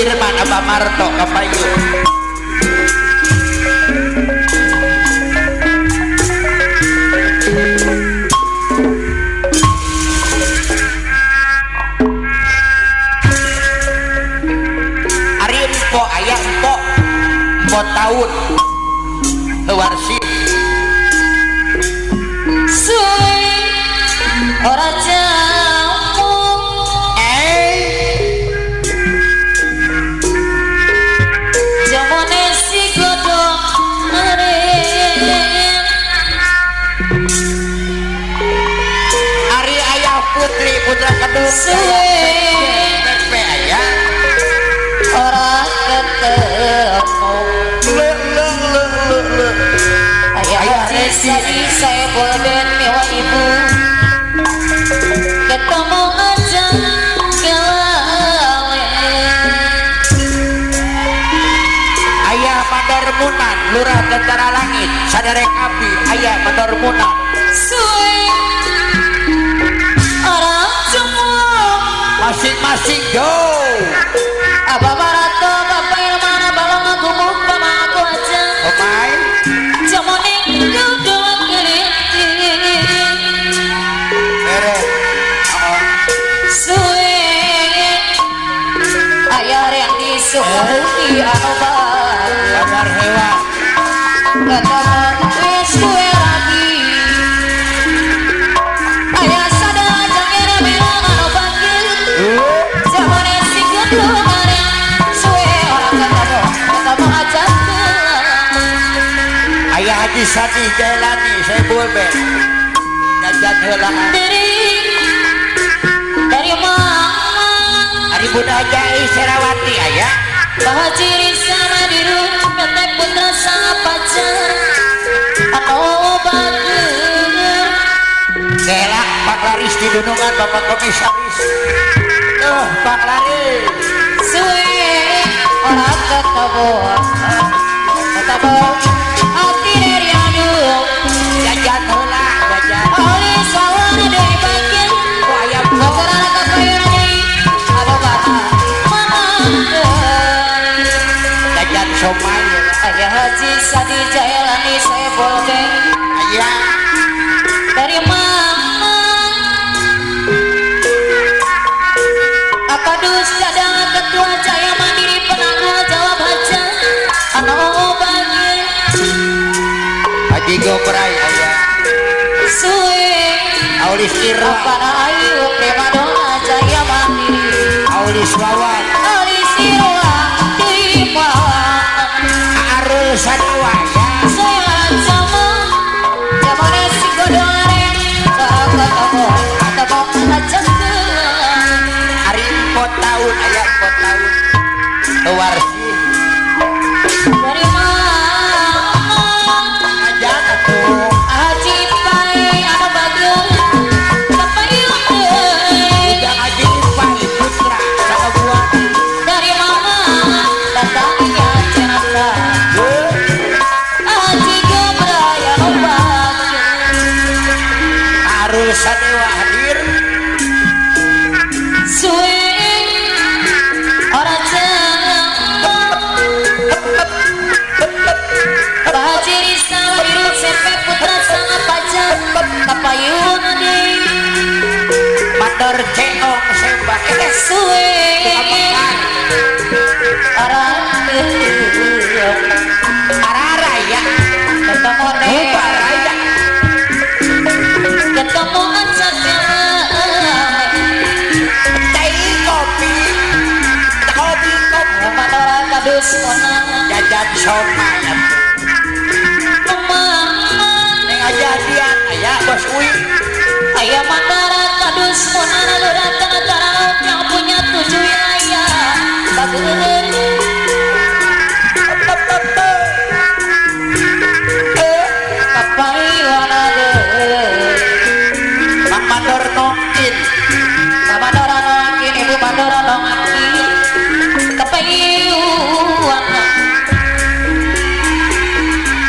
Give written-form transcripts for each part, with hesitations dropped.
Dirman Abah Marto kapayu. Ari empo aya empo empo taun warsi suwe ora jamu jamone si godhong aren ari ayah putri putra kedung suwe PP aya ora ketemu le le le le le ayah Haji saya boleh mewah ibu ketemu aja kelalen ayah Mandor Munan lurah Tentara Langit saderek abdi ayah Mandor Munan suwe ora cuma masing-masing go Abah Marato Bapak Ilmana balong aku muka aku aja omai jamone godhong keriting mere suwe ayah Rendi Sukabumi anu Sadar hewan ketemu wis suwe lagi ayah sadar jangera merah anu bagir jamone si godhong aren suwe ora ketemu ketemu aja ayah Haji Sadi Jailani saya boleh jajan heulaan dari mama ari Bunda Jai Serawati ayah Pak Haji Rizana diru PT Putra sang pacar anu bager kelak Pak Laris di Dunungan Bapak Komisaris tuh Pak Laris suwe ora ketemu ketemu hati dari aduh jajan heula jajan oli sawan dari bagir ku aya kokoran kapayun deui anu bana mama jajan somai ayah Haji Sadi Jailani saya boleh ayah dari mama Akadus cadang ketua Jaya Mandiri penangguh jawab haja anu bagir Haji Gobrai ayah suwe Aulis Irwa apana ayu primadona Jaya Mandiri Aulis Wawan Aulis Irwa di Arul Sadewa ya suwe jama jamane si godhong aren ketemu ketemu aja ari 4 tahun ayah 4 tahun warsi dari mama aja atuh Haji Pai anu bageur kapayun deui Ujang Haji Pai putra sakabuana dari mama datangnya jenazah Haji Gobrai anu bageur Arul Sadewa hadir suwe ora jamu Pak Haji Rizal Dirut CP Putra sang pacar kapayun deui Mandor Ceong Sembah suwe ora Araraya ketemu Mubaraya ketemu aja teh kopi kopi kopi Mandora kadus konang jajan somai mama neng ajadian aya bos Uwi ayah Mandora kadus konang lurah tengah laut yang punya 7 wilayah bagus kapayuan deui Mang Mandor nongkin Pak Mandora nongkin Ibu Mandora nongkin kapayuan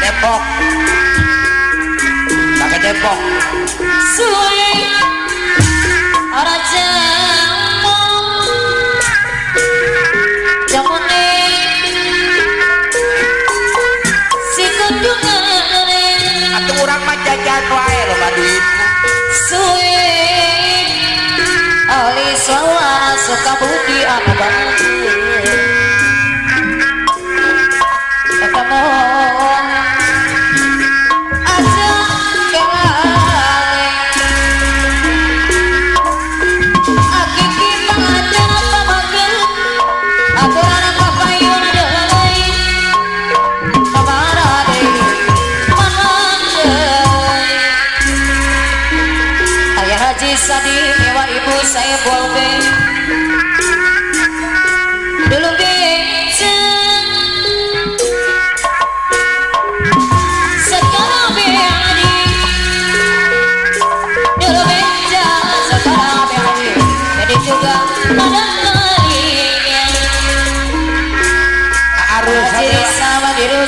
Depok pakai Depok suwe ora jamu jamu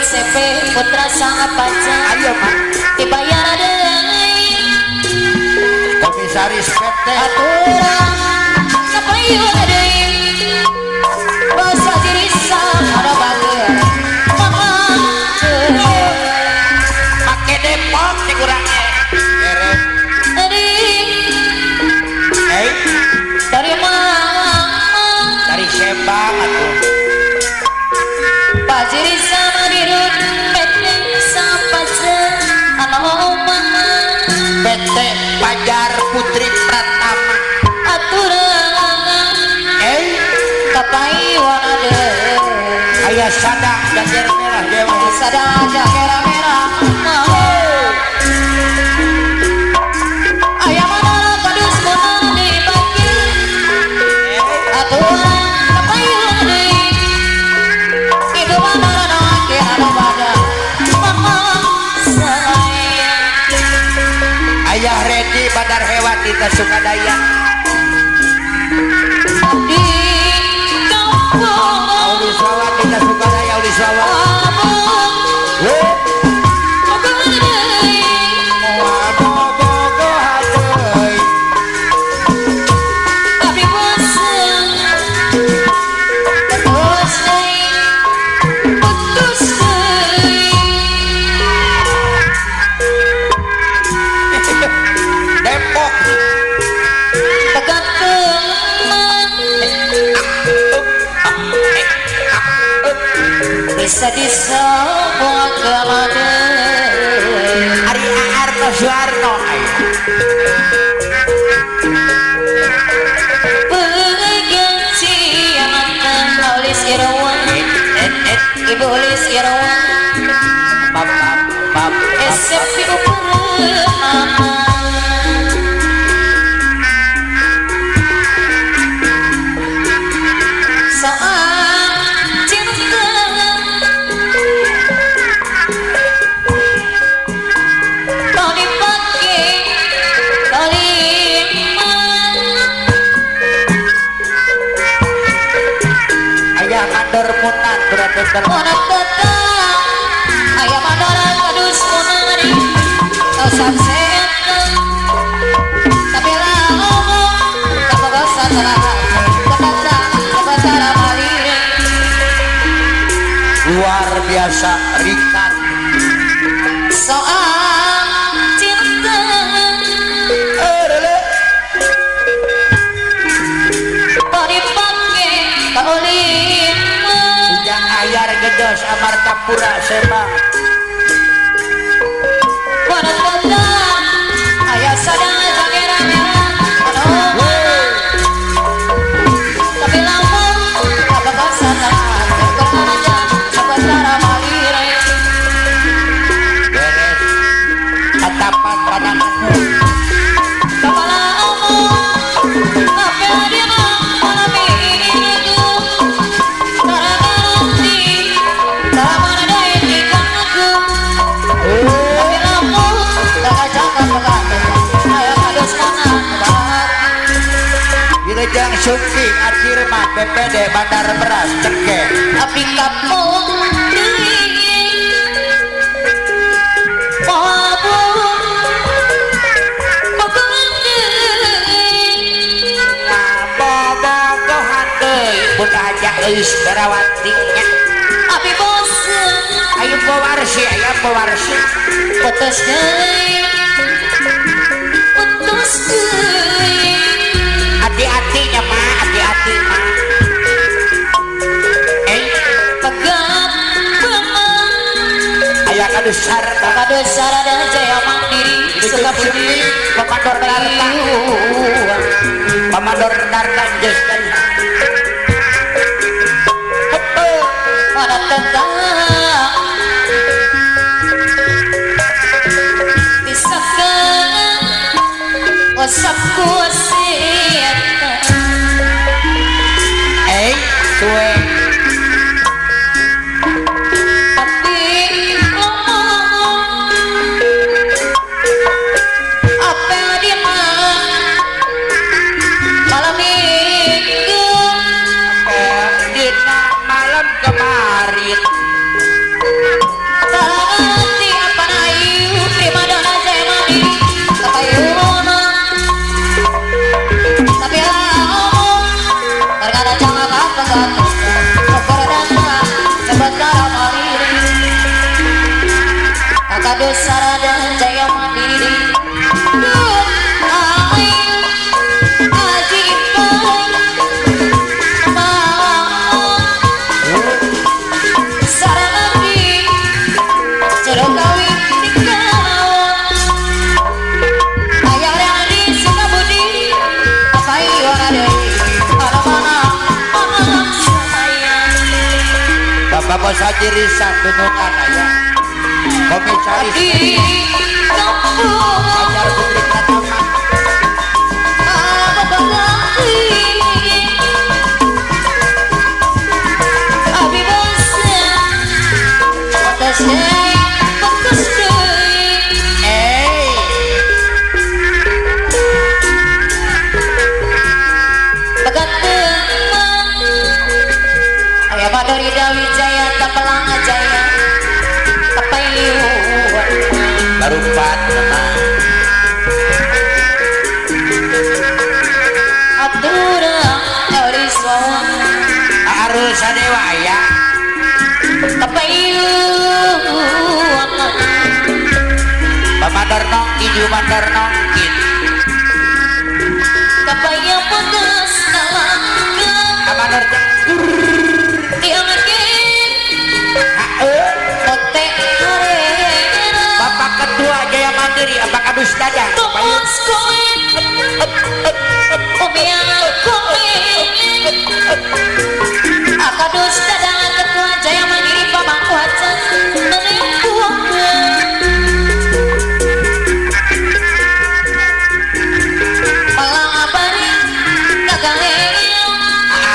Sepe Putra Sang Pacar ayo mak dibayar deui Komisaris PT aturan kapayu deui basa dirisa anu bager mama make Depok di kurang keren dari dari mama dari Sembang atuh Pajiri sama dirut PT Sampaja anu mama PT Pajar Putri Pratama aturan kapayuan deui aya sadang jager merah dewa sadang jager merah aya manara kadus munang dipanggil aturan kapayuan deui ibu manara nake anu bada mama sayang ayah Redi Badar Hewan di Sukadaya di kampung Auli Sawat di Sukadaya Auli Sawat bisa disebut kelade Ari Arno Suarno Peganti Aulis Irawan Ibu Aulis Irawan SMP Uper Monat tetang ayah mandora kadus munari tosan setan tapi lah ngomong kapagosan telah kebaca kebaca balik luar biasa Rikat soal cinta dipakai kaulima Ayar Gedos Amartapura Sembang Warat kota ayah sadang jagera merah tapi lamun apakah salah kerana apa cara malire beres katapan pananganmu kepala omong apa dia malam ini Wilujeng Sungking Acirman BPD Bandar Beras Cengkeh api kampung bobogohan deui bunda aja Euis Herawati nya api bosen ayo pewarsi aya pewarsi putus deui putus deui hati-hatinya mah hati-hati mah pegat aya kadus sarta kadus sarada jaya mandiri Sukabumi Pamador Darta Pamador Darta geus pada tetang bisa kan wasapku wasiat suwe tapi ngomong apa di malam minggu dina malam kemarin. Bapak Haji Risan Dunungan aya Komisaris di kampung Ajar Putri Pratama Abi bosan batas deui Aya Madori Wijaya Tapelang Jaya Kapayuan Barupat memang Aturang Euriswawa Arul Sadewa aya Kapayuan Pamador nongkin Yumador nongkin Kapayang pegas kalangga Pamador Bapak Ketua Jaya Mandiri apa Kadus Dadang Kadus Dadang Ketua Jaya Mandiri pamangku hajat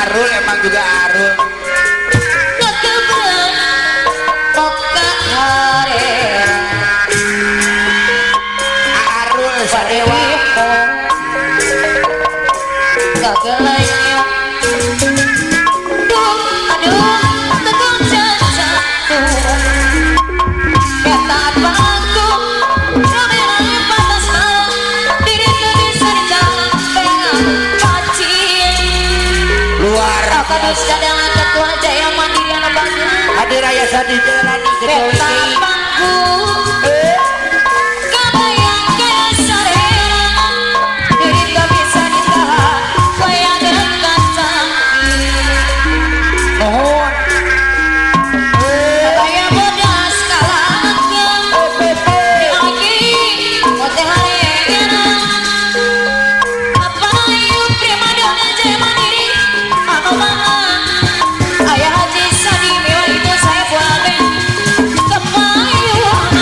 Arul emang juga Arul Arul Sadewa luar biasa. Ketua Jaya Mandiri anu bagus. Hadir aya Sadi Jelani Ketua Beta panggung kabayang kesarean diri tak bisa ditahan wayang kacang nuhun kabayang bodas kalangnya diangki kote hareana apa ayu primadona Jaya Mandiri anu mana Ayah Haji Sadi mewah itu saya buat kemayuan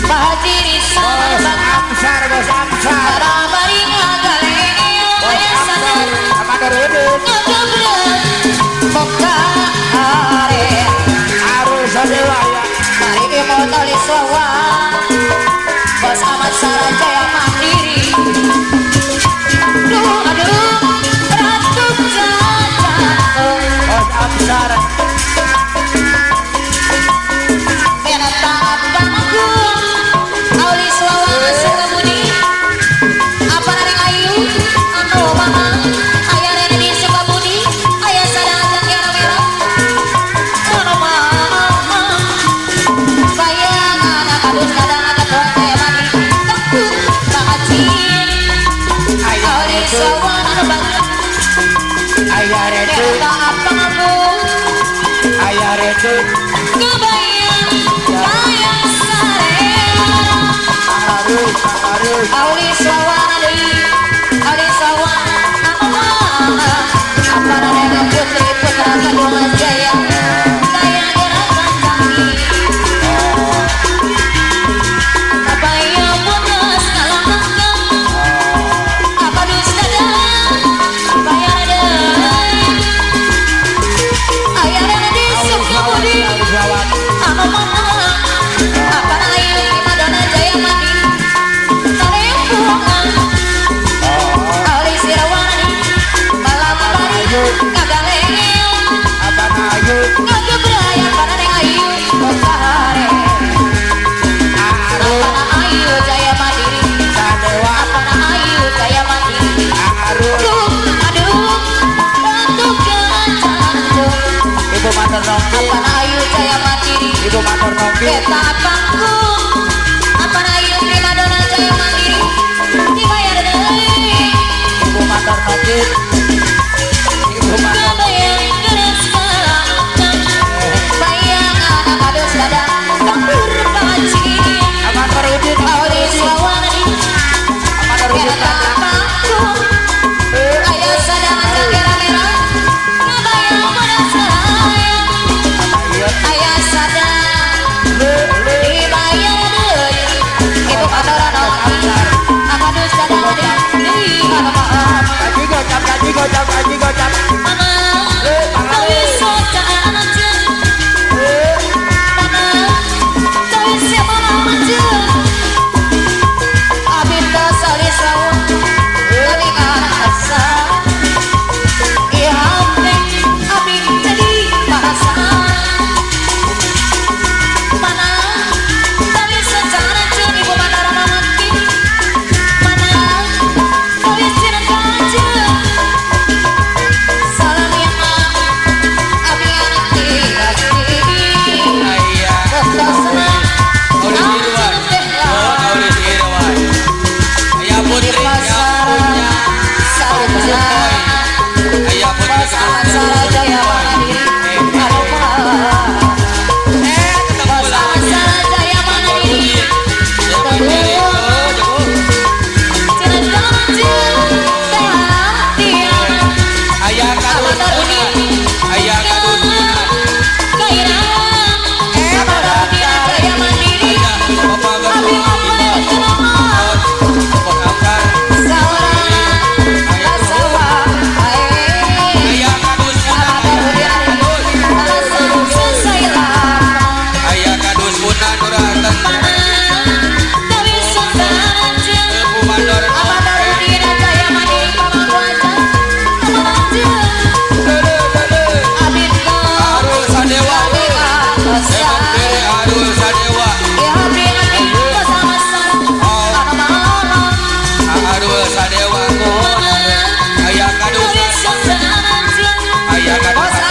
Pak Haji Rizal Bos Amsar Bos Amsar Rabari ngagaleo Bos ayah Amsar sadar Amador Udun ngegebrek moka hare Arul Sadewa ya mari motor sawa Bos Ahmad Sarajaya Mandiri duh aduh ratu jatuh Bos Amsar Penata panggung Auli Swawa Sukabudi apa nareng ayu anu mama ayah rene di Sukabudi ayah sadang ajak yang merah anu mama bayang anak kadus kadang anak tua saya mandi takut Pak Haji Ayah Auli Redu Swawa anu bangga Ayah Redu Penata panggung Ayah Redu kebayang bayang sarean Arul Arul Auli sawana deui Auli sawana anu apa rene putri putra Kadung Jaya kaya gerakan kami kapaya bodas kalangka apa dus dadang bayar deui aya rene di Sukabudi anu mana apa ayu primadona Jaya Mandiri tarepungan Auli Sirawanani malam bari kagaleo Abang Ayu ngagebrayan pananeng ayu mokahare Arul apana ayu Jaya Mandiri Sadewa apana ayu Jaya Mandiri Arul duh aduh ratu jantung Ibu Mandor Nongki apana ayu Jaya Mandiri Ibu Mandor Nongki Beta panggung apana ayu primadona Jaya Mandiri dibayar deui Ibu Mandor Nongki Ibu Mandor kebayang geus kalangkang bayang anak adus dadang kapur paci Amandor Udin Auli Swawanani Amandor Udin Beta panggung aya sadang cakera merah kebayang bodas saraya gocap, haji gocap. Mana kawis socaan aja. Mana kawis siapa aja. Abita sali sawah kali asa. Ihame abi jadi bahasa. Mana kawis socaan aja ibu mana ramaki. Mana kawis cinta aja. Salam yang abi anak tidak. Ayah Ayah Putri yang punya Ayah Putri Ayah Kadus Ayah Kadus Ayah Kadus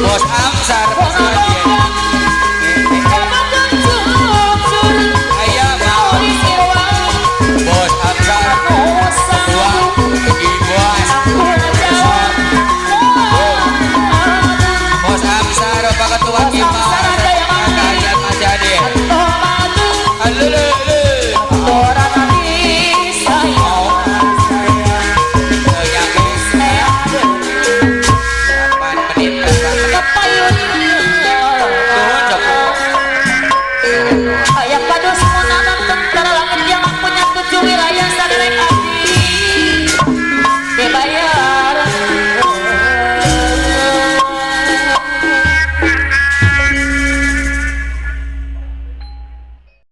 Bos Amsar.